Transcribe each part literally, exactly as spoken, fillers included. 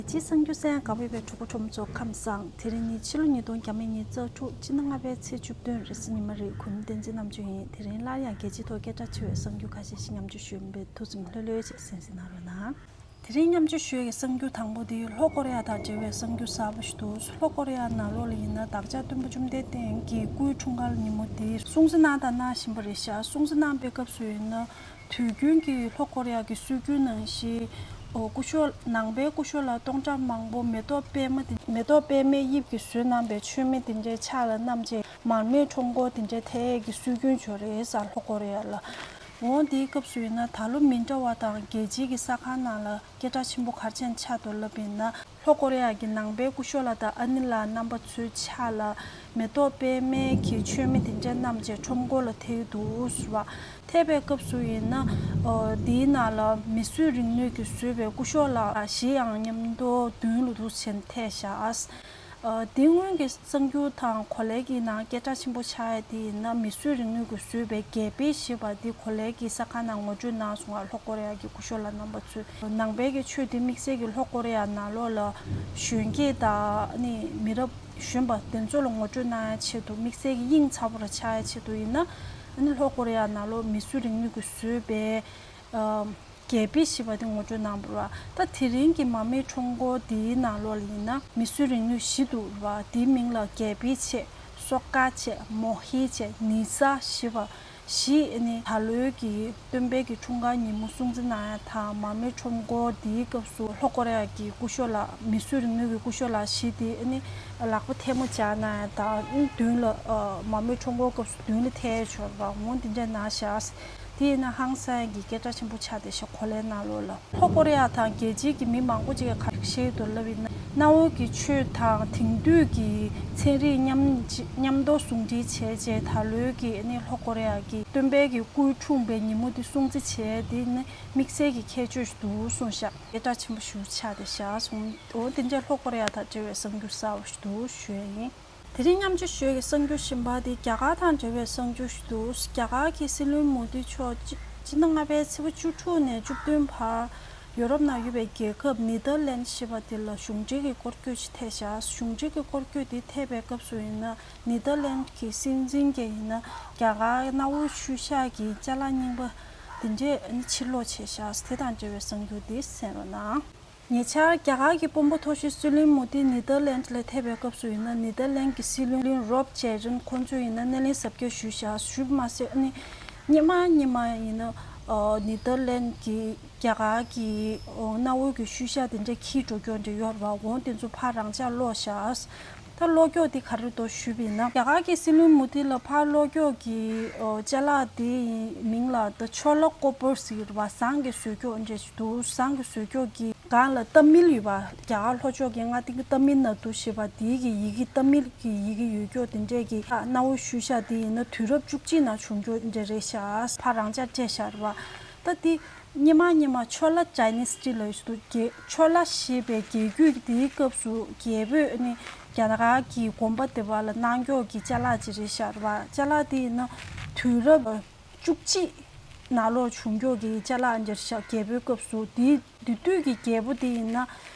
རྒྱལ་སྤྱིའི་གསར་འགྱུར་གསན་མཁན་ག་པར་ཡོད་པའི་གྲོགས་པོ་གྲོགས་མོ་ཚོ་ཁམས་བཟང་། དེ་རིང་ནི་ཕྱི་ལོ་ཉིས་སྟོང་ཉི་ཤུ་རྩ་དྲུག་སྤྱི་ཟླ་ལྔ་པའི་ཚེས་བཅུ་བདུན་རེས་གཟའ་ཉི་མ་རེད། གུས་མོ་བསྟན་འཛིན་རྣམ་དཔྱོད་ཡིན། དེ་རིང་སླར་ཡང་རྒྱལ་སྤྱིའི་ཐོག་སྐད་གྲགས་ཆེ་བའི་གསར་འགྱུར་ཁ་ཤས་ཤིག་མཉམ་སྤྱོད་ཞུ་ཡིན་པས། ཐུགས་སེམས་ལྷོད་ལྷོད་ཅིག་གསན་གཟིགས་གནང་རོགས་གནང་། དེ་རིང་མཉམ་སྤྱོད་ཞུ་ཡས་ཀྱི་གསར་འགྱུར་དང་པོ་དེ་ལྷོ་ཀོ་རི་ཡ་དང་འབྲེལ་བའི་གསར་འགྱུར་གསར་པ་ཞིག་འདུག་ལྷོ་ཀོ་རི་ཡ་ནང་ལོགས་ལ་ཡིན་ན་བདག་ཅག་སྟོན་པ་བཅོམ་ལྡན་འདས་གྱི་སྐུའི་འཁྲུངས་སྐར་ཉིན་མོ་དེ་སྲུང་བརྩི་གནང་དང་གནང་བཞིན་པ་རེད་ཤག་སྲུང་བརྩི་གནང་པའི་སྐབས་སུ་ཡིན་ན། དུས་རྒྱུན་གྱི་ལྷོ་ཀོ་རི་ཡ་གི་སྲོལ་རྒྱུན་ནང་བཞིན། ཨོ། སྐུ་ཞབས་ནང་པའི་སྐུ་ཞབས་ལ་སྟོང་ཕྲག་མང་པོ་མེ་ཏོག་པད་མ་དེ། མེ་ཏོག་པད་མའི་དབྱིབས་ཀྱིས་བཟོས་གནང་པའི་མཆོད་མེ་དེ་འདྲའི་ཕྱག་ལ་བསྣམས་བྱས་མར་མེ་ཁྲོམ་སྐོར་དེ་འདྲའི་ཐད་ཀྱི་སྲོལ་རྒྱུན་ཅིག་ཡོད་རེད་ཟེར། ལྷོ་ཀོ་རི་ཡ་ལ། འོ་དེའི་སྐབས་སུ་ཡིན་ན་ད་ལོ་མི་འདྲ་བ་དང་རྒྱལ་སྤྱིའི་གི་གསར་ཁང་ནང་ལ་སྐད་གྲགས་ཆེན་པོ་ག་རེ་བྱས་ནས་ཆགས་འདུག་ལབ་པ་ཡིན་ན། ལྷོ་ཀོ་རི་ཡ་གི་ནང་པའི་སྐུ་ཞབས་ལགས་དང་ཨ་ནེ་ལགས་རྣམ་པ་ཚོའི་ཕྱག་ལ་མེ་ཏོག་པད་མའི་གི་མཆོད་མེ་དེ་འདྲ་བསྣམས་བྱས་ཁྲོམ་སྐོར་ལ་ཐད་འདུག་ཟེར་བ། ཐད་པའི་སྐབས་སུ་ཡིན་ན། ཨོ། འདིའི་ནང་ལ་མིས་བཟོས་རིག་ནུས་ཀྱིས་བཟོས་པའི་སྐུ་ཞབས་ལགས་བཞི་ཡང་མཉམ་དུ་མདུན་ལ་འདུག་སེ་བྱས་ནས་ཐད་བཞག་ཨ། ཨ། དེ་སྔོན་གྱི་གསར་འགྱུར་དང་གོ་ལའི་གི་ནང་སྐད་གྲགས་ཆེན་པོ་ཆགས་ཡ་དེ་ཡིན་ན། མིས་བཟོས་རིག་ནུས་ཀྱིས་བཟོས་པའི་གད་ཕིག་ཞེས་པ་དེ་གོ་ལའི་གི་གསར་ཁང་ནང་ངོ་སྤྲོད་གནང་སོང་བ། ལྷོ་ཀོ་རི་ཡ་གི་སྐུ་ཞབས་ལགས་རྣམ་པ་ཚོས་ནང་པའི་གི་ཆོས་དེ་དམིགས་བསལ་གྱི་ལྷོ་ཀོ་རི་ཡ་ནང་ལོགས་ལ་གཞོན་སྐྱེས་དང་ནི་མི་རབས་གཞོན་པ་དེ་ཚོ་ལ་ངོ་སྤྲོད་གནང་ཡ་ཆེད་དུ། དམིགས་བསལ་གྱི་དབྱིངས་མཚར་པོ་ར་ཆགས་ཡ་ཆེད་དུ་ཡིན་ན། ནི་ལྷོ་ཀོ་རི་ཡ་ནང་ལོགས་མིས་བཟོས་རིག་ནུས་ཀྱིས་བཟོས་པའི། ཨ། གད་ཕིག་ཞེས་པ་དེ་ངོ་སྤྲོད་གནང་བ་རེད་བ། ད་དེ་རིང་གི་མར་མེ་ཁྲོམ་སྐོར་འདིའི་ནང་ལོགས་ལ་ཡིན་ན་མིས་བཟོས་རིག་ནུས་བཞི་འདུག་རེད་བ། དེའི་མིང་ལ་གད་ཕིག་བྱས། སོ་ཀ་བྱས། མོ་ཧི་བྱས། ནི་ས་ཞེས་པ་བཞི་ནི་ད་ལོའི་གི་སྟོན་པའི་གི་འཁྲུངས་སྐར་ཉིན་མོ་སྲུང་བརྩི་གནང་ཡ་དང་། མར་མེ་ཁྲོམ་སྐོར་འདིའི་སྐབས་སུ་ལྷོ་ཀོ་རི་ཡ་གི་སྐུ་ཞབས་ལགས། མིས་བཟོས་རིག་ནུས་ཀྱི་སྐུ་ཞབས་ལགས་བཞི་དེ་ནི་ལག་པ་ཐལ་མོ་སྦྱར་གནང་ཡ་དང་། མདུན་ལ། ཨ། མར་མེ་ཁྲོམ་སྐོར་སྐབས་སུ་མདུན་ལ་ཐལ་ཡ་ཅིག་ཡོད་རེད་བ། འོ་དེ་འདྲ་གནང་ཤག་དེ་ཡིན་ན་ཧང་སང་གི་སྐད་གྲགས་ཆེན་པོ་ཆགས་བསྡད་ཤག་གོ་ལའི་ནང་ལོགས་ལ། ལྷོ་ཀོ་རི་ཡ་དང་རྒྱལ་སྤྱིའི་གི་མི་མང་པོ་ཅིག་གིས་ག་རེ་བཤད་འདུག་ལབ་ཡིན་ན། གནའ་བོའི་གི་ཆོས་དང་དེང་དུས་ཀྱི་ཚན་རིག་མཉམ་མཉམ་དུ་ཟུང་འབྲེལ་བྱས་རྗེས། ད་ལོའི་གི་ནི་ལྷོ་ཀོ་རི་ཡ་གི་སྟོན་པའི་གི་སྐུ་འཁྲུངས་པའི་ཉིན་མོ་དེ་སྲུང་བརྩི་བྱས། དེ་ནི་དམིགས་བསལ་གྱི་ཁྱད་ཆོས་ཤིག་འདུག་གསུངས་ཤག་སྐད་གྲགས་ཆེན་པོ་ཞིག་ཆགས་བསྡད་ཤག་གསུངས། འོ་དེ་འདྲ་ལྷོ་ཀོ་རི་ཡ་དང་འབྲེལ་བའི་གསར་འགྱུར་གསར་པ་ཞིག་འདུག་ཞུ་ཡ་ཡིན། དེ་རིང་མཉམ་སྤྱོད་ཞུ་ཡ་གི་གསར་འགྱུར་གཞན་པ་དེ་རྒྱ་གར་དང་འབྲེལ་བའི་གསར་འགྱུར་ཞིག་འདུག་རྒྱ་གར་གྱི་སྲིད་བློན་མོ་དི་མཆོག་སྤྱི་སྤྱི་ཟླ་ལྔ་པའི་ཚེས་པ་བཅུ་དྲུག་ནས་བཅུ་བདུན་བར་ཡོ་རོབ་ནང་ཡོད་པའི་རྒྱལ་ཁབ་ནེ་དར་ལེནྜ་ཞེས་པ་དེ་ལ་གཞུང་འབྲེལ་གྱི་སྐོར་སྐྱོད་ཅིག་ཐེབས་ཤག་གཞུང་འབྲེལ་གྱི་སྐོར་སྐྱོད་དེ་ཐེབས་པའི་སྐབས་སུ་ཡིན་ན། ནེ་དར་ལེནྜ་གི་སྲིད་འཛིན་གྱིས་ཡིན་ན་རྒྱ་གར་གནའ་བོའི་ཤུལ་བཞག་གི་ཅ་ལག་རྙིང་པ་དེ་འདྲས་ཕྱིར་སློག་བྱས་ཤག་དེ་དང་འབྲེལ་བའི་གསར་འགྱུར་དེ་གསན་རོགས་གནང་། ཉེ་ཆར་རྒྱ་གར་གྱི་དཔོན་པོ་མཐོ་ཤོས་སྲིད་བློན་མོ་དི་ནེ་དར་ལེནྜ་ལ་ཕེབས་པའི་སྐབས་སུ་ཡིན་ན། ནེ་དར་ལེནྜ་གྱི་སྲིད་བློན་རོབ་ཇེ་རིན་ཁོང་ཚོས་ཡིན་ན་སྣེ་ལེན་གཟབ་རྒྱས་ཞུས་ཤག་ཞུས་མ་ཟད་ཨ་ནི་སྔོན་མ་སྔོན་མ་ཡིན་ན་ཨ་ནེ་དར་ལེནྜ་གི་རྒྱ་གར་གྱི་ཨ་གནའ་བོའི་གི་ཤུལ་བཞག་དེ་འདྲ་འཁྱེར་འགྲོ་རྒྱུ་འདྲ་ཡོད་རེད་བ། འོ་དེ་ཚོ་ཕར་རང་འཇགས་སློག་ཤག་ད་སློག་སྐྱོག་དེ་ག་རེ་འདུག་ཞུས་པ་ཡིན་ན། རྒྱ་གར་གྱི་སྲིད་བློན་མོ་དི་ལ་ཕར་སློག་སྐྱོག་གི་ཨ་ཅ་ལག་དེའི་མིང་ལ་ད་ཆོ་ལ་ཀོ་པར་ཟེར་གྱི་རེད་བ། ཟངས་ཀྱི་བཟོ་སྐྱོག་འདྲ་ཞིག་འདུག་ཟངས་ཀྱི་བཟོ་སྐྱོག་གི་སྒང་ལ་ཏ་མིལ་ཡོད་པ། རྒྱ་གར་ལྷོ་ཕྱོགས་ཀྱི་མངའ་སྡེ་ཏ་མིལ་ནཱ་ཏུ་ཞེས་པ་དེའི་གི་ཡི་གེ། ཏ་མིལ་གྱི་ཡི་གེ་ཡོད་སྐྱོག་དེ་འདྲས་ཀྱི་གནའ་བོའི་ཤུལ་བཞག་དེ་ཡིན་ན་དུས་རབས་བཅུ་གཅིག་ནང་བྱུང་སྐྱོག་འདྲ་རེད་ཤག་ཕར་རང་འཇགས་སྤྲད་ཤག་རེད་བ། ད་དེ་སྔོན་མ་སྔོན་མ་ཆོ་ལ་ཌའི་ནེ་སི་ཊི་ལབ་ཡོད་འདུག་རྒྱལ་ཆོ་ལ་ཞེས་པའི་རྒྱལ་རྒྱུད་དེའི་སྐབས་སུ་རྒྱལ་པོས་ནི་རྒྱ་གར་གྱི་དགོན་པ་དེ་བ་ལ་གནང་སྐྱོག་གི་ཅ་ལག་ཅིག་རེད་ཤག་རེད་བ། ཅ་ལག་དེ་ཡིན་ན་དུས་རབས་བཅུ་གཅིག་ནང་ལོགས་བྱུང་སྐྱོག་གི་ཅ་ལག་འདྲ་ཤག་རྒྱལ་པོའི་སྐབས་སུ། དེ་དེ་དུས་ཀྱི་རྒྱལ་པོ་དེ་ཡིན་ན་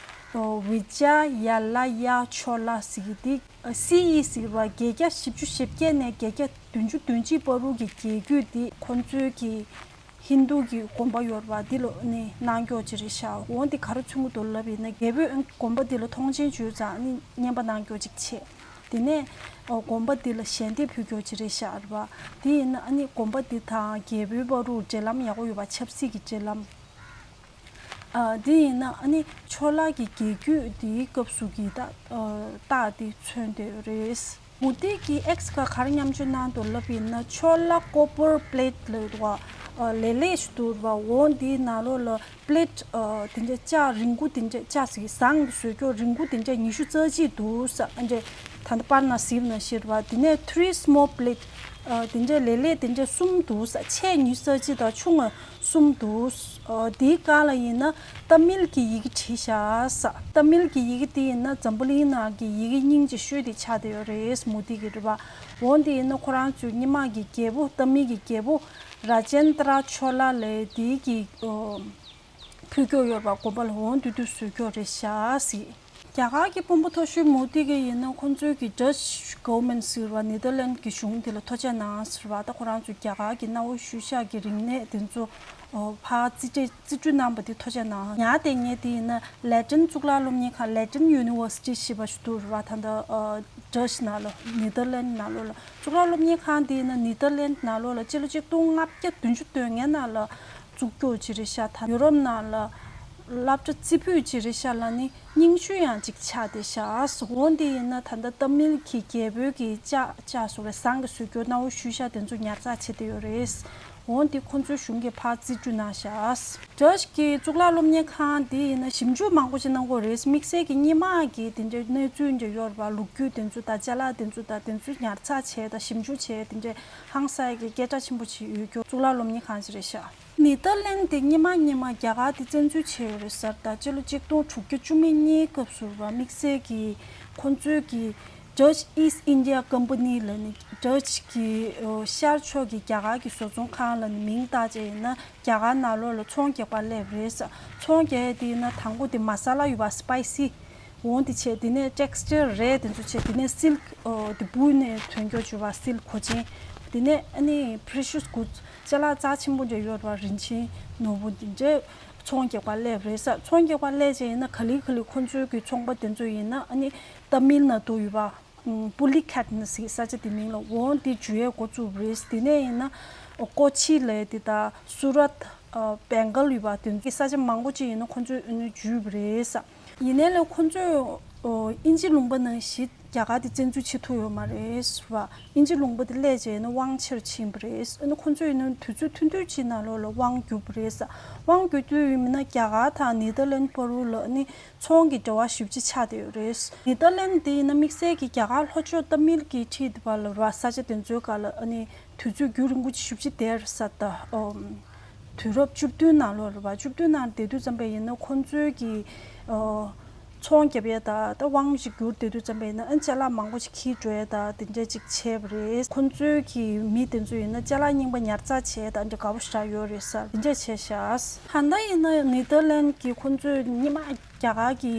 ཨོ་བི་ཇ་ཡ་ལ་ཡ་ཆོ་ལ་ཟེར་གྱི་དེ། སི་ཨི་ཟེར་བ་བརྒྱད་བརྒྱ་བཞི་བཅུ་ཞེ་བརྒྱད་ནས་བརྒྱད་བརྒྱ་བདུན་ཅུ་དོན་གཅིག་བར་དུ་གི་རྒྱལ་རྒྱུད་དེ་ཁོང་ཚོའི་གི་ཧིན་རྡུ་གི་དགོན་པ་ཡོད་རེད་བ། འདི་ལ་ནི་གནང་སྐྱོག་ཅིག་རེད་ཤག་འོ་འདི་ག་རེ་མཚོན་གྱི་འདུག་ལབ་ཡིན་ན། རྒྱལ་པོས་དགོན་པ་འདི་ལ་མཐོང་ཆེན་བྱས་ཙང་ནི་རྔན་པ་གནང་སྐྱོག་ཅིག་བྱས། དེ་ནས་ཨོ་དགོན་པ་འདི་ལ་ཞལ་འདེབས་ཕུལ་སྐྱོག་ཅིག་རེད་ཤག་རེད་བ། དེ་ཡིན་ན་ཨ་ནི་དགོན་པ་འདི་དང་རྒྱལ་པོའི་བར་དུ་འབྲེལ་ལམ་ཡག་པོ་ཡོད་པ། ཆབ་སྲིད་ཀྱི་འབྲེལ་ལམ། ཨ་དེ་ཡིན་ན་ཨ་ནི་ཆོ་ལ་གི་རྒྱལ་རྒྱུད་འདིའི་སྐབས་སུ་གི་ད་ཨ་རྟགས་དེ་མཚོན་བསྡད་ཡོད་རེད། མོ་དི་གིས་ཨེགས་ཀྱི་སྒང་ག་རེ་མཉམ་སྤྱོད་གནང་འདུག་ལབ་ཡིན་ན། ཆོ་ལ་ཀོ་པར་པི་ལེཊ་ལབ་འདུག་བ། ཨ་ལེ་ལེ་ཞིག་འདུག་བ། འོ་འདིའི་ནང་ལོགས་ལ་པི་ལེཊ་ཨ་དེ་འདྲ་ལྕགས་རིང་པོ་དེ་འདྲ། ལྕགས་ཟེར་གི་ཟངས་ཀྱི་བཟོ་སྐྱོག་རིང་པོ་དེ་འདྲ་ཉི་ཤུ་རྩ་གཅིག་འདུག་ས། ཨ་འདྲ་ད་ལྟ་པར་ན་གཟིགས་ན་ཤེས་རེད་བ། དེ་ནས་ཐི་རི་སི་མོལ་པི་ལེཊ་ཨ་དེ་འདྲ་ལེ་ལེ་དེ་འདྲ་གསུམ་འདུག་ས། ཆེ་ཉི་ཤུ་རྩ་གཅིག་དང་ཆུང་ང་གསུམ་འདུག་ཨ་དེའི་སྒང་ལ་ཡིན་ན་ཏ་མིལ་གྱི་ཡི་གེ་བྲིས་ཤག་ས། ཏ་མིལ་གྱི་ཡི་གེ་དེ་ཡིན་ན་འཛམ་བུ་གླིང་ནང་གི་ཡི་གེ་རྙིང་ཆེ་ཤོས་དེ་ཆགས་བསྡད་ཡོད་རེད། མོ་དི་གི་རེད་བ། འོ་དེ་ཡིན་ན་ཁོ་རང་ཚོའི་སྔོན་མ་གི་རྒྱལ་པོ། ཏ་མིལ་གྱི་རྒྱལ་པོ་ར་ཇེན་དྲ་ཆོ་ལ་ལབ་དེའི་གི་ཨ་ བསུ་སྐྱོ་ཡོད་པ་དགོན་པ་ལ་འོང་དུས་དུས་བསུ་སྐྱོ་རེད་ཤག་ཟེར། རྒྱ་གར་གྱི་དཔོན་པོ་མཐོ་ཤོས་མོ་དི་གིས་ཡིན་ན་ཁོང་ཚོའི་གི་Dutch government ཟེར་བ་ནེ་དར་ལན་གྱི་གཞུང་དེ་ལ་ཐུགས་རྗེ་གནང་ཟེར་བ། ད་ཁོ་རང་ཚོ་རྒྱ་གར་གྱི་གནའ་བོའི་ཤུལ་བཞག་གི་རིག་གནས་དེ་ཚོ་ཨོ་ཕར་རྩིས་སྤྲད་རྩིས་སྤྲོད་གནང་པ་དེ་ཐུགས་རྗེ་གནང་། ཉར་བསྡད་མཁན་དེ་ཡིན་ན་Leiden གཙུག་ལག་སློབ་གཉེར་ཁང་Leiden University ཞེས་པ་ཞིག་འདུག་རེད་བ། ད་ལྟ་ཨ་Dutch ནང་ལ་ནེ་དར་ལན་ནང་ལོགས་ལ། གཙུག་ལག་སློབ་གཉེར་ཁང་དེ་ཡིན་ན་ནེ་དར་ལན་ནང་ལོགས་ལ་སྤྱི་ལོ་ཆིག་སྟོང་ལྔ་བརྒྱ་བདུན་ཅུ་དོན་ལྔ་ནང་ལ་བཙུགས་རྒྱུ་ཅིག་རེད་ཤག་ད་ཡུ་རོབ་ནང་ལ་སློབ་གྲྭ་རྩེ་ཕུད་ཅིག་རེད་ཤག་ལ་ནི་རྙིང་ཤོས་ཡང་ཅིག་ཆགས་བསྡད་ཤག་འོ་འདི་ཡིན་ན་ད་ལྟ་ཏ་མིལ་གྱི་རྒྱལ་པོའི་གི་ལྕགས་ལྕགས་སོགས་ལ་ཟངས་ཀྱི་བཟོ་རྒྱུ་གནའ་བོའི་ཤུལ་བཞག་དེ་ཚོ་ཉར་ཚགས་བྱེད་བསྡད་ཡོད་རེད། འོ་འདི་ཁོང་ཚོའི་གཞུང་གིས་ཕར་རྩིས་སྤྲོད་གནང་ཤག Dutch གི་གཙུག་ལག་སློབ་གཉེར་ཁང་འདི་ཡིན་ན་ཞིབ་འཇུག་མང་པོ་ཞིག་གནང་གི་ཡོད་རེད། དམིགས་བསལ་གྱི་སྔོན་མ་གི་དེ་འདྲའི་གནས་ཚུལ་འདྲ་ཡོད་རེད་བ། ལོ་རྒྱུས་དེ་ཚོ་དང་ཅ་ལག་དེ་ཚོ་དང་དེ་ཚོ་ཉར་ཚགས་བྱས་དང་ཞིབ་འཇུག་བྱས་དེ་འདྲའི་ཧང་སང་གི་སྐད་གྲགས་ཆེན་པོ་ཞིག་ཡོད་རྒྱུ་གཙུག་ལག་སློབ་གཉེར་ཁང་ཞིག་རེད་ཤག་ནེ་དར་ལན་དེ་སྔོན་མ་སྔོན་མ་རྒྱ་གར་དེ་བཙན་འཛུལ་བྱས་ཡོད་རེད་ཟེར། ད་སྤྱི་ལོ་ཆིག་སྟོང་དྲུག་བརྒྱ་བཅུ་མེད་གཉིས་སྐབས་སུ་ར་དམིགས་བསལ་གྱི་ཁོང་ཚོའི་གི་Dutch East India Company ལ་ནི་Dutch གི་ཨོ་ཤར་ཕྱོགས་ཀྱི་རྒྱ་གར་གྱི་བཟོ་ཚོང་ཁང་ལ་ནི་མིང་བཏགས་བྱས་ཡིན་ན་རྒྱ་གར་ནང་ལོགས་ལ་ཚོང་རྒྱག་པར་སླེབས་རེད་ཟེར། ཚོང་རྒྱག་ཡས་དེ་ཡིན་ན་དང་པོ་དེ་མ་ས་ལ་ཡོད་པ་སི་པའི་སི། འོང་དེ་བྱས། དེ་ནས་textile རས་དེ་ཚོ་བྱས། དེ་ནས་སིལཀ་ཨོ་དེ་སྦུག་ནས་ཐོན་རྒྱུ་བྱས་པ་སིལཀ་གོས་ཆེན། དེ་ནས་ཨ་ནི་precious goods ཅ་ལག་རྩ་ཆེན་པོ་འདྲ་ཡོད་པ་རིན་ཆེན་ནོར་བུ་འདི་འདྲ་ཚོང་རྒྱག་པར་སླེབས་རེད་ཟེར། ཚོང་རྒྱག་པར་སླེབས་བྱས་ཡིན་ན་ག་ལེ་ག་ལེ་ཁོང་ཚོའི་གི་ཚོང་པ་དེ་ཚོ་ཡིན་ན་ཨ་ནི་ཏ་མིལ་ནཱ་ཌུ་ཡོད་པ་པུ་ལི་ཁེད་ནི་ཟེར་ས་ཆ་དེ་མིང་ལ་འོང་དེ་འཇུ་ཡས་འགོ་བཙུགས་རེད། དེ་ནས་ཡིན་ན་ཀོ་ཆི་ལབ་ཡས་དེ་དང་སུ་རཏ་ཨ་བེང་གལ་ཡོད་པ་དེ་ཚོ་ས་ཆ་མང་པོ་ཅིག་ཡིན་ན་ཁོང་ཚོས་ཨ་ནི་འཇུས་པ་རེད་ཟེར། ཡིན་ནའི་ལས་ཁོང་ཚོས་ཨོ་དབྱིན་ཇི་ལུང་པ་ནང་བཞིན་རྒྱ་གར་དེ་བཙན་འཛུལ་བྱེད་ཐུབ་ཡོད་མ་རེད་ཟེར་བ། དབྱིན་ཇི་ལུང་པ་དེ་སླེབས་བྱས་ན་དབང་ཆེར་ཕྱིན་པ་རེད། ཨ་ནི་ཁོང་ཚོས་ཡིན་ན་དུས་ཚོད་ཐུང་ཐུང་ཅིག་ནང་ལོགས་ལ་དབང་བསྒྱུར་པ་རེད་ཟེར། དབང་བསྒྱུར་དུས་ཡིན་མིན་ན་རྒྱ་གར་དང་ནེ་དར་ལན་བར་དུ་ལ་ཨ་ནི་ཚོང་གི་འབྲེལ་བ་ཞེ་པོ་ཅིག་ཆགས་བསྡད་ཡོད་རེད། ནེ་དར་ལན་དེ་ཡིན་ན་དམིགས་བསལ་གྱི་རྒྱ་གར་ལྷོ་ཕྱོགས་ཏ་མིལ་གྱི་འཁྲིས་དེ་བར་ལ་ར་ས་ཆ་དེ་ཚོའི་སྒང་ལ་ཨ་ནི་དུས་ཚོད་རྒྱུན་རིང་པོ་ཅིག་ཞེ་པོ་ཅིག་བསྡད་ས་དང་། དུས་རབས་བཅུ་བདུན་ནང་ལོགས་རེད་པ། བཅུ་བདུན་ནང་བསྡད་དུས་ཙམ་པ་ཡིན་ན་ཁོང་ཚོའི་གི་ཨོ་ཚོང་རྒྱབ་ཡས་དང་ད་དབང་ཞིག་བསྒྱུར་བསྡད་དུས་ཙམ་པ་ཡིན་ན་ཨ་ཅ་ལག་མང་པོ་ཞིག་འཁྱེར་འགྲོ་ཡས་དང་དེ་འདྲ་ཅིག་བྱས་པ་རེད། ཁོང་ཚོའི་གི་མི་དེ་ཚོ་ཡིན་ན་ཅ་ལག་རྙིང་པ་ཉར་ཚགས་བྱས་དང་འདྲ་དགའ་པོ་ཞེ་དྲག་ཡོད་རེད་ཟེར་དེ་འདྲ་བྱས་ཤག་ད་ལྟ་ཡིན་ན་ནེ་དར་ལན་གི་ཁོང་ཚོས་སྔོན་མ་རྒྱ་གར་གྱི་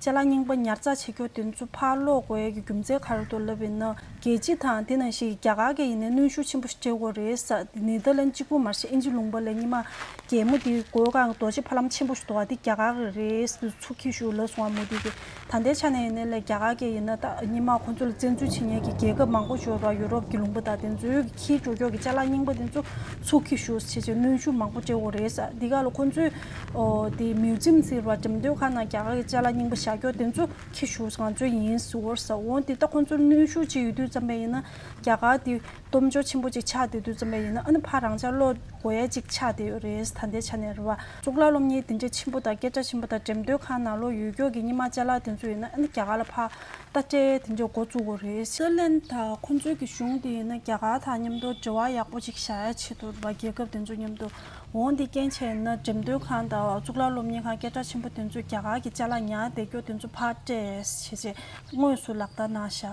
ཅ་ལག་རྙིང་པ་ཉར་ཚགས་བྱེད་རྒྱུ་དེ་ཚོ་ཕར་སློག་དགོས་ཡས་ཀྱི་རྒྱུ་མཚན་ག་རེ་འདུག་ལབ་ཡིན་ན། རྒྱལ་སྤྱི་དང་དེ་ནང་བཞིན་རྒྱ་གར་གྱིས་ཡིན་ནའི་གནོན་ཤུགས་ཆེན་པོ་ཞིག་སྤྲད་ཡོད་རེད་ཟེར། ནེ་དར་ལན་གཅིག་པུ་མ་ཟད་དབྱིན་ཇི་ལུང་པ་ལ་སྔོན་མ་རྒྱལ་མོ་དེའི་གོས་གང་རྡོ་རྗེ་ཕ་ལམ་ཆེན་པོ་ཞིག་འདུག་པ་དེ་རྒྱ་གར་གྱི་རེད་ཟེར་ཚུར་འཁྱེར་ཤོག་ལབ་སོང་བ། མོ་དེ་གིས་ད་ལྟའི་ཆ་ནས་ཡིན་ནའི་ལས་རྒྱ་གར་གྱིས་ཡིན་ན་ད་སྔོན་མ་ཁོང་ཚོ་ལ་བཙན་འཛུལ་བྱེད་མཁན་གྱི་རྒྱལ་ཁབ་མང་པོ་ཞིག་ཡོད་རེད་པ། ཡུ་རོབ་ཀྱི་ལུང་པ་དང་དེ་ཚོའི་འཁྱེར་འགྲོ་རྒྱུ་གི་ཅ་ལག་རྙིང་པ་དེ་ཚོ་ཚུར་འཁྱེར་ཤོག་བྱས་བྱས་གནོན་ཤུགས་མང་པོ་སྤྲད་ཡོད་རེད་ཟེར། འདི་ག་ལ་ཁོང་ཚོས་ཨོ་དེ་མིའུ་ཛིམ་ཟེར་བ་འགྲེམས་སྟོན་ཁང་ནང་རྒྱ་གར་གྱི་ཅ་ལག་རྙིང་པ་བཞག་རྒྱུ་དེ་ཚོ་འཁྱེར་ཤོག་ང་ཚོའི་ཡིན་ཟེར་བ་རེད་ཟེར། འོ་དེ་ད་ཁོང་ཚོར་གནོན་ཤུགས་ཅིག་ཡོད་དུས་ཙམ་པ་ཡིན་ན་རྒྱ་གར་དེ་སྟོབས་འབྱོར་ཆེན་པོ་ཅིག་ཆགས་བསྡད་དུས་ཙམ་པ་ཡིན་ན་ཨ་ནི་ཕར་རང་འཇགས་སློག་དགོས་ཡ་ཅིག་ཆགས་བསྡད་ཡོད་རེད། ད་ལྟའི་ཆ་ནས་རེད་པ། གཙུག་ལག་སློབ་གཉེར་དེ་འདྲ་ཆེན་པོ་དང་སྐད་གྲགས་ཆེན་པོ་དང་འགྲེམས་སྟོན་ཁང་ནང་ལོགས་ཡོད་རྒྱུ་གི་རྙིང་མ་ཅ་ལག་དེ་ཚོ་ཡིན་ན་ཨ་ནི་རྒྱ་གར་ལ་ཕར་ད་སྤྲད་དེ་འདྲ་འགོ་བཙུགས་དགོས་རེད། ནེ་དར་ལན་དང་ཁོང་ཚོའི་གི་གཞུང་དེ་ཡིན་ན་རྒྱ་གར་དང་མཉམ་དུ་འབྲེལ་བ་ཡག་པོ་ཅིག་བཞག་ཡ་ཆེད་དུ་རེད་པ། རྒྱལ་ཁབ་དེ་ཚོ་མཉམ་དུ། འོ་འདི་རྐྱེན་བྱས་ན་འགྲེམས་སྟོན་ཁང་དང་གཙུག་ལག་སློབ་གཉེར་ཁང་སྐད་གྲགས་ཆེན་པོ་དེ་ཚོས་རྒྱ་གར་གྱི་ཅ་ལག་ཉར་བསྡད་རྒྱུ་དེ་ཚོ་ཕར་སྤྲད་བྱས་བྱས་དངོས་སུ་ལག་བསྟར་གནང་ཤག་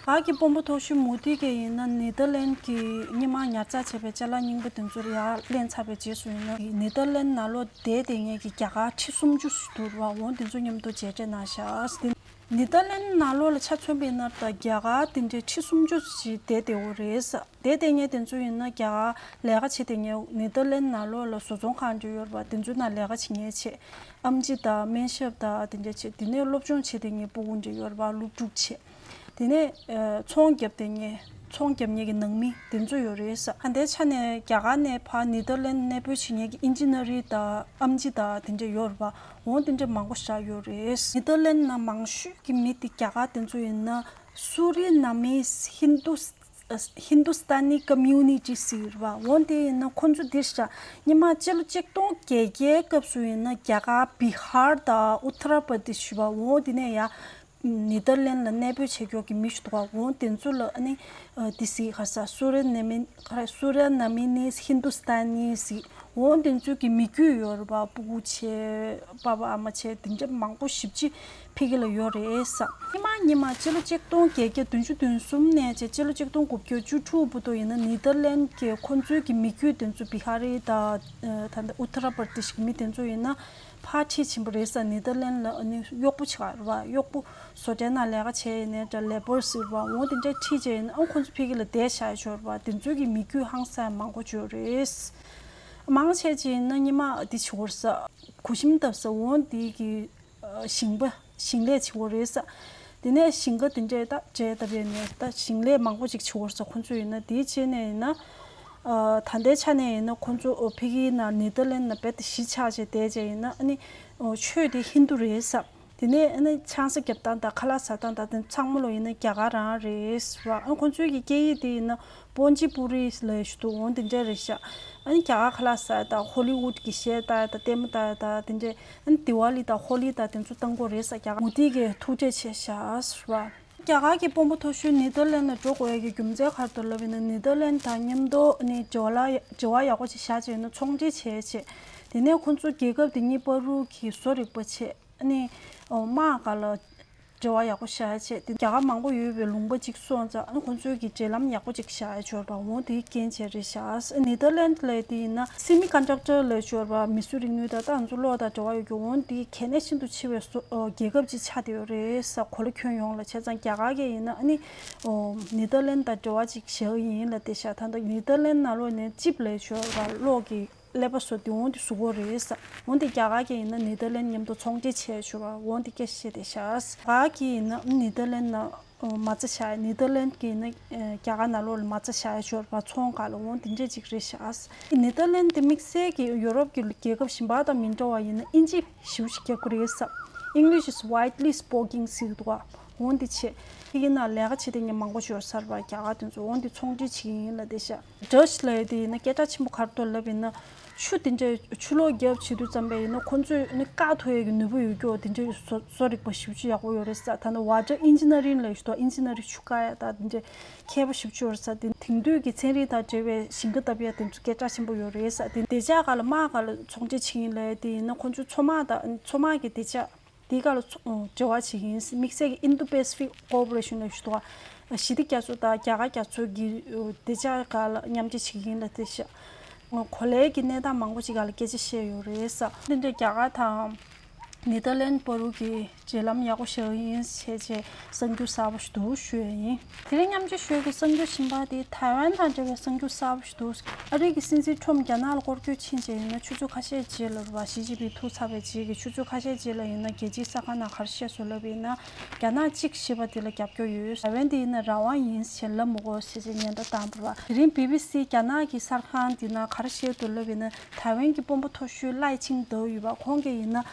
རྒྱ་གར་གྱི་དཔོན་པོ་མཐོ་ཤོས་མོ་དི་གིས་ཡིན་ན་ནེ་དར་ལན་གྱི་སྔོན་མ་ཉར་ཚགས་བྱས་པའི་ཅ་ལག་རྙིང་པ་དེ་ཚོ་ཡར་ལེན་ཚར་བའི་རྗེས་སུ་ཡིན་ན་ནེ་དར་ལན་ནང་ལོགས་བསྡད་བསྡད་མཁན་གྱི་རྒྱ་གར་ཁྲི་སུམ་ཅུ་ཞིག་འདུག་པ། འོ་དེ་ཚོ་མཉམ་དུ་མཇལ་འཕྲད་གནང་ཤག་དེ་ནེ་དར་ལན་ནང་ལོགས་ལ་ཆ་མཚོན་པ་ཡིན་ན་ད་རྒྱ་གར་དེ་འདྲའི་ཁྲི་སུམ་ཅུ་ཞིག་བསྡད་བསྡད་ཡོད་རེད། བསྡད་བསྡད་མཁན་དེ་ཚོ་ཡིན་ན་རྒྱ་གར་ལས་ཀ་བྱེད་བསྡད་མཁན་ནེ་དར་ལན་ནང་ལོགས་ལ་བཟོ་ཚོང་ཁང་འདྲ་ཡོད་རེད་པ། དེ་ཚོའི་ནང་ལས་ཀ་བྱེད་མཁན་བྱས། ཨེམ་ཆི་དང་སྨན་ཞབས་དང་དེ་འདྲ་བྱས། དེ་ནས་སློབ་སྦྱོང་བྱེད་བསྡད་མཁན་སྤུ་གུ་འདྲ་ཡོད་རེད་པ། སློབ་ཕྲུག་བྱས། དེ་ནས་ཨ་ཚོང་རྒྱབ་བསྡད་མཁན་ཚོང་རྒྱབ་མཁན་གྱི་ནང་མི་དེ་ཚོ་ཡོད་རེད། ད་ལྟའི་ཆ་ནས་རྒྱ་གར་ནས་ཕར་ནེ་དར་ལན་གནས་སྤོས་བྱེད་མཁན་གྱི་ཨིན་ཇི་ནི་ཡར་དང་ཨེམ་ཆི་དང་དེ་འདྲ་ཡོད་རེད་པ། འོ་དེ་འདྲ་མང་པོ་ཞིག་ཡོད་རེད། ནེ་དར་ལན་ནང་མང་ཤོས་ཀྱི་མི་དེ་རྒྱ་གར་དེ་ཚོ་ཡིན་ན་སུ་རི་ནཱ་མིས་ཧིན་དུ་ཧིན་དུ་སྟ་ནི་ཀོ་མིའུ་ནི་ཊི་ཟེར་བ། འོ་དེ་ཡིན་ན་ཁོ་ཚོ་འདིར་ཤ་ཉི་མ་སྤྱི་ལོ་ཆིག་སྟོང་བརྒྱད་བརྒྱའི་སྐབས་སུ་ཡིན་ན་རྒྱ་གར་བི་ཧར་དང་ཨུ་ཏར་པར་དེ་ཤི་བ། འོ་དེ་ནས་ཡ་ ནེ་དར་ལན་ལ་གནས་སྤོས་བྱེད་མཁན་གྱི་མི་ཞིག་འདུག་ག་འོ་དེ་ཚོ་ལ་ཨ་ནི་ཨ་དེ་ཟེར་ག་ས་སུ་ར་ན་མི་ཁ་སུ་ར་ན་མི་ནི་ཧིན་དུ་སྟན་ནི་ཟེར། འོ་དེ་ཚོའི་གི་མི་རྒྱུད་ཡོད་རེད་པ། སྤུ་གུ་བྱས། པ་ཕ་ཨ་མ་བྱས། དེ་འདྲ་མང་པོ་ཞེ་པོ་ཅིག་ཕ་གི་ལ་ཡོད་རེད་ས། སྔོན་མ་སྔོན་མ་སྤྱི་ལོ་ཆིག་སྟོང་བརྒྱད་བརྒྱ་བདུན་ཅུ་དོན་གསུམ་ནས་བྱས་སྤྱི་ལོ་ཆིག་སྟོང་དགུ་བརྒྱ་བཅུ་དྲུག་བར་དུ་ཡིན་ན་ནེ་དར་ལན་གྱི་ཁོ་ཚོའི་གི་མི་རྒྱུད་དེ་ཚོ་བི་ཧ་རི་དང་ད་ལྟ་ཨུ་ཏར་པར་དེཤ་གི་མི་དེ་ཚོ་ཡིན་ན་ཕར་ཁྲིད་ཕྱིན་པ་རེད་ས། ནེ་དར་ལན་ལ་ཨ་ནི་གཡོག་པོ་བྱེད་ག་རེད་པ། གཡོག་པོ་བཟོ་གྲྭའི་ནང་ལས་ཀ་བྱས་ཡིན་ནའི་འདྲ་ལེ་པར་ཟེར་བ་འོ་དེ་འདྲ་ཁྲིད་བྱས་ཡིན་ན་ཨ་ཁོ་ཚོ་ཕ་གི་ལ་བསྡད་བཞག་ཡོད་རེད་པ། དེ་ཚོའི་གི་མི་རྒྱུད་ཧང་སང་མང་པོ་ཅིག་ཡོད་རེད། མང་ཆེ་ཅིག་ཡིན་ན་སྔོན་མ་དེ་བྱེད་ཀྱི་ཡོད་རེད་ས། གུས་ཤིང་བཏབ་ས་འོ་དེ་གི་ཞིང་པ་ཞིང་ལས་བྱེད་ཀྱི་ཡོད་རེད་ས། དེ་ནས་ཞིང་ཁ་དེ་འདྲས་ད་བྱས་བཏབ་པས་ནས་ད་ཞིང་ལས་མང་པོ་ཅིག་བྱེད་ཀྱི་ཡོད་རེད་ས། ཁོ་ཚོ་ཡིན་ན་དེའི་རྗེས་ནས་ཡིན་ན། ཨ་ད་ལྟའི་ཆ་ནས་ཡིན་ན་ཁོ་ཚོ་ཨོ་ཕ་གིའི་ནང་ནེ་དར་ལན་ནང་རྦད་དེ་གཞིས་ཆགས་བྱས་བསྡད་བྱས་ཡིན་ན་ཨ་ནི་ཨོ་ཆོས་དེ་ཧིན་དུ་རེད་ས། དེ་ནས་ཨ་ནི་ཆང་ས་རྒྱབ་སྟངས་དང་ཁ་ལག་ཟ་སྟངས་དང་དེ་ཚང་མ་ལོ་ཡིན་ན་རྒྱ་གར་རང་རེད་ཟེར་བ། ཨ་ཁོ་ཚོའི་གི་སྐད་ཡིག་དེ་ཡིན་ན་པོན་ཇི་པུ་རི་ལབ་ཞིག་འདུག་འོ་དེ་འདྲས་རེད་ཤག་ཨ་ནི་རྒྱ་གར་ཁ་ལག་ཟ་དང་ཧོ་ལི་ཝུད་ཀྱི་གཞས་ལྟ་ཡ་དང་ལྟད་མོ་ལྟ་ཡ་དང་དེ་འདྲས། ཨ་ནི་དི་ཝ་ལི་དང་ཧོ་ལི་དང་དེ་ཚོ་གཏོང་གི་ཡོད་རེད་ས། རྒྱ་གར་མུ་ཏིག་གིས་ཐུག་འཕྲད་བྱས་ཤག་ཟེར་བ། རྒྱ་གར་གྱི་དཔོན་པོ་མཐོ་ཤོས་ནེ་དར་ལན་ལ་འགྲོ་དགོས་ཡ་གི་རྒྱུ་མཚན་ག་རེ་འདུག་ལབ་ཡིན་ན་ནེ་དར་ལན་དང་མཉམ་དུ་ཨ་ནི་འབྲེལ་བ་ལ་འབྲེལ་བ་ཡག་པོ་ཅིག་བཞག་བྱས་ཡིན་ན་ཚོང་འབྲེལ་བྱས་བྱས། དེ་ནས་ཁོ་ཚོ་རྒྱལ་ཁབ་དེ་གཉིས་བར་དུ་གི་བཟོ་རིག་པ་བྱས། ཨ་ནི་ཨོ་དམག་སྒང་ལ་འབྲེལ་བ་ཡག་པོ་བཞག་ཡ་བྱས། དེ་རྒྱ་གར་མང་པོ་ཡོད་པའི་ལུང་པ་གཅིག་སོང་ཙང་ཨ་ནི་ཁོ་ཚོའི་གི་འབྲེལ་ལམ་ཡག་པོ་ཅིག་བཞག་ཡ་ཡོད་རེད་པ། འོ་དེའི་རྐྱེན་བྱས་རེད་ཤག་ནེ་དར་ལན་ལབ་དེ་ཡིན་ན་སེ་མི་ཀོན་ཌག་ཊར་ལབ་ཡ་ཡོད་རེད་པ། མིག་ཆུ་རིག་ནུས་དང་ད་ང་ཚོ་གློག་དང་འབྲེལ་བ་ཡོད་རྒྱུ། འོ་དེ་གལ་གནད་ཤིན་ཏུ་ཆེ་བའི་བཟོ་ཨོ་རྒྱལ་ཁབ་ཅིག་ཆགས་བསྡད་ཡོད་རེད་ས། གོ་ལ་ཁྱོན་ཡོངས་ལ། བྱས་ཙང་རྒྱ་གར་གྱི་ཡིན་ན་ཨ་ནི་ཨོ་ནེ་དར་ལན་དང་འབྲེལ་བ་ཅིག་བཞག་གི་ཡིན་ལབ་བསྡད་ཤག་ད་ལྟ་ནེ་དར་ལན་ནང་ལོགས་ནས་ཅིབ་ལབ་ཡ་ཡོད་རེད་པ། གློག་གི་ཀླད་པ་བཟོ་དེ་འོ་དེ་བཟོ་གི་ཡོད་རེད་ས། འོ་དེ་རྒྱ་གར་གྱི་ཡིན་ན་ནེ་དར་ལན་མཉམ་དུ་ཚོང་འབྲེལ་བྱས་ཡོད་རེད་པ། འོ་དེ་སྐད་ཆ་བཤད་བསྡད་ཤག་རྒྱ་གར་གྱི་ཡིན་ན་ནེ་དར་ལན་ནང་མ་རྩ་བཞག་ཡ། ནེ་དར་ལན་གྱི་ཡིན་ན་རྒྱ་གར་ནང་ལོགས་ལ་མ་རྩ་བཞག་ཡ་ཡོད་རེད་པ། ཚོང་སྒང་ལ། འོ་དེ་འདྲས་ཅིག་རེད་ཤག་ནེ་དར་ལན་དེ་དམིགས་བསལ་གྱི་ཡུ་རོབ་ཀྱི་རྒྱལ་ཁབ་གཞན་པ་དང་མི་འདྲ་བ་ཡིན་ན་དབྱིན་ཇི་ཞེ་པོ་ཞིག་རྒྱག་གི་རེད་ས། English is widely spoken ཟེར་གྱི་འདུག་ག་འོ་འདི་བྱས། ཕ་གི་ནང་ལས་ཀ་བྱེད་མཁན་མང་པོ་ཞིག་ཡོད་ས་རེད་པ། རྒྱ་གར་དེ་ཚོ། འོ་འདི་ཚོང་འབྲེལ་བྱེད་ཀྱི་ཡིན་ལབ་བསྡད་ཤག Dutch ལབ་ཡ་དེ་ཡིན་ན་སྐད་གྲགས་ཆེན་པོ་ག་རེ་འདུག་ལབ་ཡིན་ན། ཆུ་དེ་འདྲའི་ཆུ་ལོག་བརྒྱབ་བྱེད་དུས་ཙམ་པ་ཡིན་ན་ཁོ་ཚོས་ནི་བཀག་ཐུབ་ཡ་གི་ནུས་པ་ཡོད་རྒྱུ་དེ་འདྲའི་བཟོ་བཟོ་རིག་པ་ཞེ་པོ་ཅིག་ཡག་པོ་ཡོད་རེད་ས། ད་ནི་water engineering ལབ་ཡ་ཞིག་འདུག Engineering ཆུ་བཀག་ཡ་ད་དེ་འདྲའི་མཁས་པོ་ཞེ་པོ་ཅིག་ཡོད་རེད་ས། དེ་དེང་དུས་ཀྱི་ཚན་རིག་དང་འབྲེལ་བའི་ཞིང་ཁ་བཏབ་ཡ་དེ་ཚོ་སྐད་གྲགས་ཆེན་པོ་ཡོད་རེད་ས། དེ་བདེ་འཇགས་སྒང་ལ་དམག་སྒང་ལ་ཚོང་འབྲེལ་བྱེད་ཀྱི་ཡིན་ལབ་ཡ་དེ་ཡིན་ན་ཁོ་ཚོའི་མཚོ་དམག་དང་མཚོ་དམག་གི་བདེ་འཇགས། དེའི་སྒང་ལ་ཚོ་འབྲེལ་བ་བྱེད་ཀྱི་ཡིན། དམིགས་བསལ་གྱི་Indo-Pacific Cooperation ལབ་ཞིག་འདུག་ག་ཞི་བདེ་རྒྱ་མཚོ་དང་རྒྱ་གར་རྒྱ་མཚོ་གི་བདེ་འཇགས་སྒང་ལ་མཉམ་འབྲེལ་བྱེད་ཀྱི་ཡིན་ལབ་དེ་བཤད། གོ་ལའི་གི་གནས་སྟངས་མང་པོ་ཅིག་སྒང་ལ་སྐད་ཆ་བཤད་ཡོད་རེད་ས། འདི་འདྲ་རྒྱ་གར་དང་ནེ་དར་ལན་བར་དུ་གི་འབྲེལ་ལམ་ཡག་པོ་བཞག་གི་ཡིན་བྱས་བྱས་གསར་འགྱུར་གསར་པ་ཞིག་འདུག་ཞུ་ཡ་ཡིན། དེ་རིང་མཉམ་སྤྱོད་ཞུ་ཡ་གི་གསར་འགྱུར་གཞན་པ་དེ་ཐའེ་ཝན་དང་འབྲེལ་བའི་གསར་འགྱུར་གསར་པ་ཞིག་འདུག་ཨ་རི་གི་སྲིད་འཛིན་ཁྲོམ་རྒྱ་ནག་ལ་སྐོར་སྐྱོད་ཕྱིན་བྱས་ཡིན་ན་ཆུ་ཚོད་ཁ་ཤས་རྗེས་ལ་རེད་པ། ཞི་ཅིན་ཕིང་ཐུག་ཚར་བའི་རྗེས་ཀྱི་ཆུ་ཚོད་ཁ་ཤས་རྗེས་ལ་ཡིན་ན་རྒྱལ་སྤྱིའི་གསར་ཁང་ནང་ག་རེ་བཤད་སོང་ལབ་ཡིན་ན། རྒྱ་ནག་གཅིག་ཞེས་པ་དེ་ལ་རྒྱབ་སྐྱོར་ཡོད། ཐའེ་ཝན་དེ་ཡིན་ན་རང་དབང་ཡིན་ཞེས་ལབ་མི་དགོས་ཟེར་ཅིག་ཉེན་བརྡ་བཏང་འདུག་པ། དེ་རིང་བི་བི་སི་རྒྱ་ནག་གི་གསར་ཁང་དེ་ནང་ག་རེ་བཤད་འདུག་ལབ་ཡིན་ན། ཐའེ་ཝན་གྱི་དཔོན་པོ་མཐོ་ཤོས་ལའེ་ཆིང་ཏེ་ཡོད་པ། ཁོང་གིས་ཡིན་ན་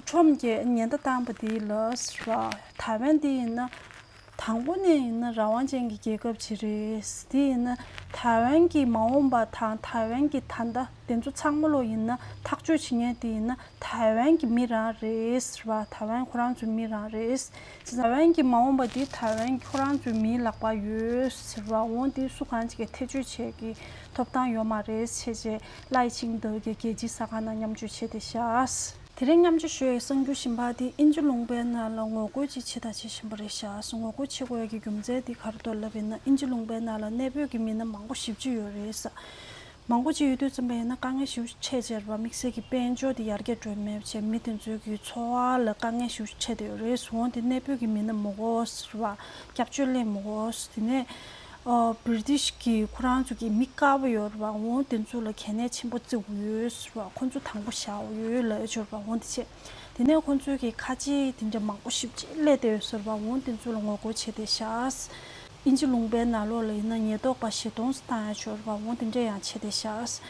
ཁྲོམ་གྱིས་ཉེན་བརྡ་བཏང་པ་དེ་ལ་ཟེར་བ། ཐའེ་ཝན་དེ་ཡིན་ན། དང་པོ་ནས་ཡིན་ན་རང་དབང་ཅན་གྱི་རྒྱལ་ཁབ་ཅིག་རེད། དེ་ཡིན་ན་ཐའེ་ཝན་གྱི་མ་འོངས་པ་དང་ཐའེ་ཝན་གྱི་ད་ལྟ་དེ་ཚོ་ཚང་མ་ལོ་ཡིན་ན་ཐག་གཅོད་བྱེད་མཁན་དེ་ཡིན་ན་ཐའེ་ཝན་གྱི་མི་རང་རེད་ཟེར་བ། ཐའེ་ཝན་ཁོ་རང་ཚོའི་མི་རང་རེད། ཐའེ་ཝན་གྱི་མ་འོངས་པ་དེ་ཐའེ་ཝན་ཁོ་རང་ཚོའི་མིའི་ལག་པར་ཡོད་ཟེར་བ། འོ་དེ་སུ་གང་ཅིག་གིས་ཐེ་བྱུས་བྱེད་ཀྱི་ཐོབ་ཐང་ཡོད་མ་རེད་ཟེར་བྱས་ལའེ་ཆིང་ཏེ་གིས་རྒྱལ་སྤྱིའི་གསར་ཁང་ནང་མཉམ་སྤྱོད་བྱས་བསྡད་ཤག་དེ་རིང་མཉམ་སྤྱོད་ཞུ་ཡའི་གསར་འགྱུར་གཞན་པ་དེ་དབྱིན་ཇི་ལུང་པའི་ནང་ལ་ངོ་རྒོལ་ཅིག་བྱེད་དང་བྱེད་བཞིན་པ་རེད་ཤག་ངོ་རྒོལ་བྱེད་དགོས་ཡ་གི་རྒྱུ་མཚན་དེ་ག་རེ་འདུག་ལབ་ཡིན་ན། དབྱིན་ཇི་ལུང་པའི་ནང་ལ་གནས་སྤོས་ཀྱི་མི་སྣ་མང་པོ་ཞེ་པོ་ཅིག་ཡོད་རེད་ས། མང་པོ་ཅིག་ཡོད་དུས་ཙམ་པ་ཡིན་ན་དཀའ་ངལ་ཞེ་པོ་ཅིག་འཕྲད་བྱས་རེད་པ། དམིགས་བསལ་གྱི་དཔལ་འབྱོར་དེ་ཡར་རྒྱས་འགྲོ་མེད་བྱས་མི་དེ་ཚོའི་གི་འཚོ་བ་ལ་དཀའ་ངལ་ཞེ་པོ་ཅིག་འཕྲད་བསྡད་ཡོད་རེད། འོ་དེ་གནས་སྤོས་ཀྱི་མི་སྣ་མི་དགོས་ཟེར་བ། སྐྱབས་བཅོལ་ལེན་མི་དགོས་ཟེར། དེ་ནས་ཨོ་བྷི་རི་ཊིཤ་གི་ཁོ་རང་ཚོ་གི་མི་དཀར་པོ་ཡོད་རེད་པ། འོ་དེ་ཚོ་ལ་གལ་གནད་ཆེན་པོ་བརྩི་དགོས་ཡོད་ཟེར་བ། ཁོ་ཚོ་དང་པོ་བཞག་དགོས་ཡོད་ལབ་ཡ་ཅིག་ཡོད་རེད་པ། འོ་དེ་བྱས། དེ་ནས་ཁོ་ཚོའི་གི་ཁ་ཆེ་དེ་འདྲ་མང་པོ་ཞེ་པོ་ཅིག་སླེབས་བསྡད་ཡོད་ཟེར་བ། འོ་དེ་ཚོ་ལ་ངོ་རྒོལ་བྱས་བསྡད་ཤག་དབྱིན་ཇི་ལུང་པའི་ནང་ལོགས་ལ་ཡིན་ན་ཉེན་རྟོག་པ་བཞི་སྟོང་ཙམ་བཏང་ཡ་ཅིག་ཡོད་རེད་པ། འོ་དེ་འདྲ་ཡང་བྱས་བསྡད་ཤག་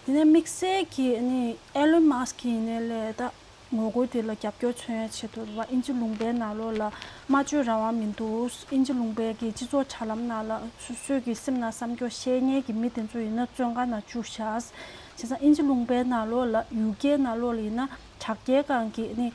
དེ་ནས་དམིགས་བསལ་གྱི་ཨ་ནི་ཨེ་ལོན་མཱ་སི་ཀི་ཡིན་ནའི་ལས་ད། ངོ་རྒོལ་དེ་ལ་རྒྱབ་སྐྱོར་མཚོན་ཡ་ཆེད་དུ་རེད་པ། དབྱིན་ཇི་ལུང་པའི་ནང་ལོགས་ལ་སྨྲ་བརྗོད་རང་དབང་མི་འདུག་དབྱིན་ཇི་ལུང་པའི་གི་སྤྱི་ཚོགས་དྲ་ལམ་ནང་ལ་སོ་སོའི་གི་སེམས་ནང་བསམ་སྐྱོ་བཤད་མཁན་གི་མི་དེ་ཚོ་ཡིན་ན་བཙོན་ཁང་ནང་བཅུག་བཞག་བྱས་ཙང་དབྱིན་ཇི་ལུང་པའི་ནང་ལོགས་ལ་ཡུ་ཀེ་ནང་ལོགས་ལ་ཡིན་ན་དྲ་རྒྱའི་སྒང་གི་ནི་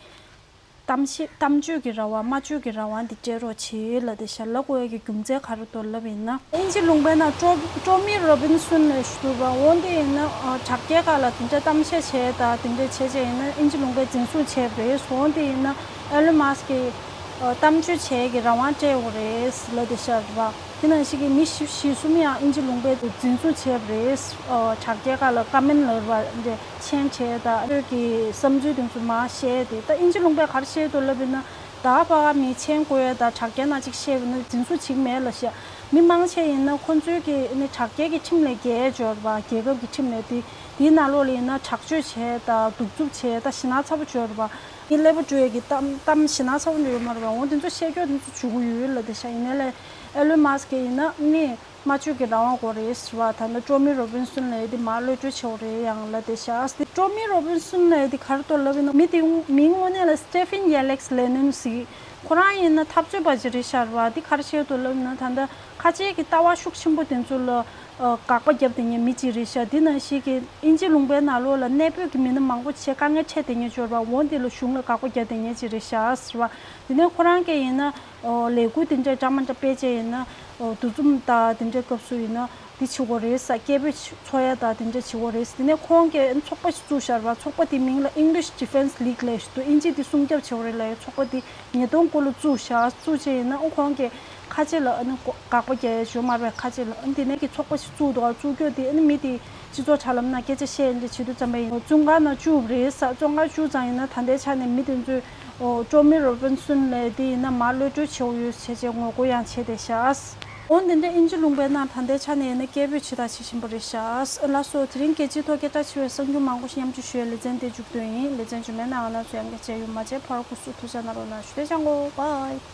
གཏམ་བཤད་གཏམ་བརྗོད་ཀྱི་རང་དབང་སྨྲ་བརྗོད་ཀྱི་རང་དབང་འདི་སྤྲད་རོགས་བྱེད་ལབ་དེ་ཤག་ལབ་དགོས་ཡ་གི་རྒྱུ་མཚན་ག་རེ་འདུག་ལབ་ཡིན་ན། དབྱིན་ཇི་ལུང་པའི་ནང་ཀྲོ་ཀྲོ་མི་རོ་བིན་སོན་ལབ་ཞུ་འདུག་པ། འོ་འདི་ཡིན་ན་ཨ་དྲ་རྒྱའི་སྒང་ལ་དེ་འདྲ་གཏམ་བཤད་བྱས་དང་དེ་འདྲ་བྱས་བྱས་ཡིན་ན་དབྱིན་ཇི་ལུང་པས་འཛིན་བཟུང་བྱས་པ་རེད། འོ་འདི་ཡིན་ན་ཨེ་ལོན་མཱ་སི་ཀི་གིས་ཨ་གཏམ་བརྗོད་བྱེད་ཀྱི་རང་དབང་སྤྲད་ཡོད་རེད་ལབ་དེ་ཤག་རེད་པ། དེ་ནང་བཞིན་གྱི་མི་བཞི་བཞི་གསུམ་ཡང་དབྱིན་ཇི་ལུང་པས་འཛིན་བཟུང་བྱས་པ་རེད། ཨ་དྲ་རྒྱའི་སྒང་ལ་ཀོ་མེན་ལབ་པ་འདྲ་མཆན་བྲིས་དང་ཁོ་ཚོའི་གི་བསམ་ཚུལ་དེ་ཚོ་མར་བཤད་དེ། ད་དབྱིན་ཇི་ལུང་པས་ག་རེ་བཤད་འདུག་ལབ་ཡིན་ན། ད་ཕར་མི་མཆན་བཀོད་ཡ་དང་དྲ་རྒྱའི་ནང་ཅིག་བཤད་པ་ཡིན་ན་འཛིན་བཟུང་བྱེད་ཀྱི་མེད་ལབ་ཤག་མི་མང་ཆེ་ཡིན་ན་ཁོ་ཚོའི་གི་ནི་དྲ་རྒྱའི་གི་ཁྲིམས་ལས་འགལ་ཡོད་རེད་པ། རྒྱལ་ཁབ་ཀྱི་ཁྲིམས་ལས། དེ་དེའི་ནང་ལོགས་ལ་ཡིན་ན་དྲག་སྤྱོད་བྱས་དང་གདུག་རྩུབ་བྱས་དང་ཞེད་སྣང་ཚ་པོ་བྱས་ཡོད་རེད་པ། མི་ཀླད་པ་འཁྲུག་ཡ་གི་གཏམ་གཏམ་ཞེད་སྣང་ཚ་པོ་འདྲ་ཡོད་མ་རེད་པ། འོ་དེ་ཚོ་བཤད་རྒྱུ་དེ་ཚོ་བྱེད་ཀྱི་ཡོད་ལབ་དེ་ཤག་ཡིན་ནའི་ལས་ཨེ་ལོན་མཱ་སི་ཀི་ཡིན་ན་ནི་སྨྲ་བརྗོད་ཀྱི་རང་དབང་དགོས་རེད་ཟེར་བ། ད་ནི་ཀྲོ་མི་རོ་བིན་སོན་ལབ་ཡ་དེ་མར་གློད་གྲོལ་བྱེད་དགོས་རེད་ཡང་ལབ་དེ་ཤག་དེ་ཀྲོ་མི་རོ་བིན་སོན་ལབ་ཡ་དེ་ག་རེ་འདུག་ལབ་ཡིན་ན། མི་དེ་མིང་དངོས་གནས་ལ་སི་ཏེ་ཕིན་ཡེ་ལེག་སི་ལེ་ནོན་ཟེར། ཁོ་རང་ཡིན་ན་འཐབ་རྩོད་པ་ཅིག་རེད་ཤག་རེད་པ། དེ་ག་རེ་བཤད་འདུག་ལབ་ཡིན་ན། ད་ལྟ་ཁ་ཆེ་གི་ལྟ་བ་ཤུགས་ཆེན་པོ་དེ་ཚོ་ལ་ཨ་དགག་པ་བརྒྱབ་བསྡད་མཁན་མི་གཅིག་རེད་ཤག་དེ་ནང་བཞིན་གྱི་དབྱིན་ཇི་ལུང་པའི་ནང་ལོགས་ལ་གནས་སྤོས་ཀྱི་མི་སྣ་མང་པོ་བྱས་དཀའ་ངལ་འཕྲད་བསྡད་མཁན་ཅིག་ཡོད་རེད་པ། འོ་འདི་ལ་གཞུང་ལ་དགག་པ་བརྒྱབ་བསྡད་མཁན་ཅིག་རེད་ཤག་ཟེར་བ། དེ་ནས་ཁོ་རང་གིས་ཡིན་ན་ཨོ་ལས་འགུལ་དེ་འདྲ་འདྲ་མི་འདྲ་སྤེལ་བྱས་ཡིན་ན་ཨོ་འདུ་འཛོམས་དང་དེ་འདྲའི་སྐབས་སུ་ཡིན་ན་འདི་བྱེད་དགོས་རེད་ཟེར། སྐད་འབོད་འཚོགས་ཡ་དང་དེ་འདྲ་བྱེད་དགོས་རེད་ཟེར། དེ་ནས་ཁོང་གིས་ཚོགས་པ་ཞིག་བཙུགས་བཞག་རེད་པ། ཚོགས་པ་དེའི་མིང་ལ་English Defence League ལབ་ཞིག་འདུག་དབྱིན་ཇི་དེ་སྲུང་སྐྱོབ་བྱེད་དགོས་རེད་ལབ་ཡ་ཚོགས་པ་དེ། ཉིས་སྟོང་དགུ་ལོ་བཙུགས་བཞག་བཙུགས་བྱས་ཡིན་ན་ཨོ་ཁོང་གིས་ཁ་ཆེ་ལ་ཨ་ནི་དགག་པ་རྒྱག་ཡ་ཞུ་མ་རེད། ཁ་ཆེ་ལ་ཨ་ནི་དེ་ནས་ཀྱི་ཚོགས་པ་ཞིག་བཙུགས་འདུག་ཨ་བཙུགས་རྒྱུ་དེ་ཨ་ནི་མི་དེ་སྤྱི་ཚོགས་དྲ་ལམ་ནང་སྐད་ཆ་བཤད་འདི་བྱེད་དུས་ཙམ་པ་ཡིན། བཙོན་ཁང་ནང་བཅུག་པ་རེད་ཟེར། བཙོན་ཁང་བཅུག་ཙང་ཡིན་ན་ད་ལྟའི་ཆ་ནས་མི་དེ་ཚོས་ཨོ་ཀྲོ་མི་རོ་བིན་སོན་ལབ་དེ་ཡིན་ན་མར་གློད་གྲོལ་བྱེད་དགོས་ཡོད་ཟེར་བྱས་ངོ་རྒོལ་ཡང་བྱས་བསྡད་ཤག་འོ་འདི་འདྲ་དབྱིན་ཇི་ལུང་པའི་ནང་ད་ལྟའི་ཆ་ནས་ཡིན་ན་སྐད་འབོད་བྱེད་དང་བྱེད་བཞིན་པ་རེད་ཤག་ལགས་སོ། དེ་རིང་རྒྱལ་སྤྱིའི་ཐོག་སྐད་གྲགས་ཆེ་བའི་གསར་འགྱུར་མང་པོ་ཞིག་མཉམ་སྤྱོད་ཞུ་ཡའི་ལེ་ཚན་དེ་མཇུག་བསྡུས་ཡིན། ལེ་ཚན་རྗེས་མའི་ནང་ང་རང་ཚོ་ཡང་བསྐྱར་མཇལ་ཡོང་། མ་བརྗེད་ཕར་སྐུ་གཟུགས་ཐུགས་ཅག་གནང་རོགས་གནང་ཞུ། དེ་ཅང་གོ་བའི།